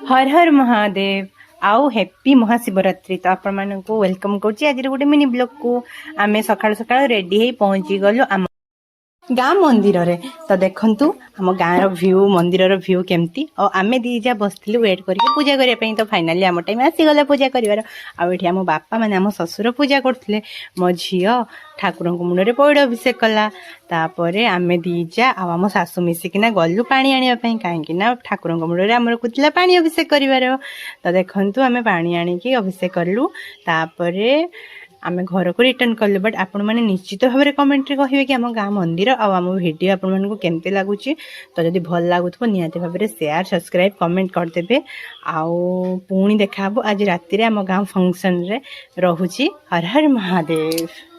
ହର ହର ମହାଦେବ ଆଉ ହେପି ମହାଶିବରାତ୍ରି। ତ ଆପଣମାନଙ୍କୁ welcome କରୁଛି ଆଜିର ଗୋଟେ ମିନି ବ୍ଲଗକୁ। ଆମେ ସକାଳୁ ସକାଳୁ ରେଡି ହେଇ ପହଞ୍ଚି ଗଲୁ ଆମ ଗାଁ ମନ୍ଦିରରେ। ତ ଦେଖନ୍ତୁ ଆମ ଗାଁର ଭ୍ୟୁ, ମନ୍ଦିରର ଭ୍ୟୁ କେମିତି। ଆଉ ଆମେ ଦି ଯା ବସିଥିଲୁ ୱେଟ୍ କରିକି ପୂଜା କରିବା ପାଇଁ। ତ ଫାଇନାଲି ଆମ ଟାଇମ୍ ଆସିଗଲା ପୂଜା କରିବାର। ଆଉ ଏଠି ଆମ ବାପା, ମାନେ ଆମ ଶ୍ୱଶୁର ପୂଜା କରୁଥିଲେ। ମୋ ଝିଅ ଠାକୁରଙ୍କ ମୁଣ୍ଡରେ ପଇଡ଼ ଅଭିଷେକ କଲା। ତାପରେ ଆମେ ଦି ଯା ଆଉ ଆମ ଶାଶୁ ମିଶିକିନା ଗଲୁ ପାଣି ଆଣିବା ପାଇଁ, କାହିଁକି ନା ଠାକୁରଙ୍କ ମୁଣ୍ଡରେ ଆମର ଥିଲା ପାଣି ଅଭିଷେକ କରିବାର। ତ ଦେଖନ୍ତୁ, ଆମେ ପାଣି ଆଣିକି ଅଭିଷେକ କଲୁ। ତାପରେ ଆମେ ଘରକୁ ରିଟର୍ନ କଲୁ। ବଟ୍ ଆପଣମାନେ ନିଶ୍ଚିତ ଭାବରେ କମେଣ୍ଟରେ କହିବେ କି ଆମ ଗାଁ ମନ୍ଦିର ଆଉ ଆମ ଭିଡ଼ିଓ ଆପଣମାନଙ୍କୁ କେମିତି ଲାଗୁଛି। ତ ଯଦି ଭଲ ଲାଗୁଥିବ, ନିହାତି ଭାବରେ ସେୟାର, ସବସ୍କ୍ରାଇବ୍, କମେଣ୍ଟ କରିଦେବେ। ଆଉ ପୁଣି ଦେଖାହେବ ଆଜି ରାତିରେ ଆମ ଗାଁ ଫଙ୍କସନରେ। ରହୁଛି, ହର ହର ମହାଦେବ।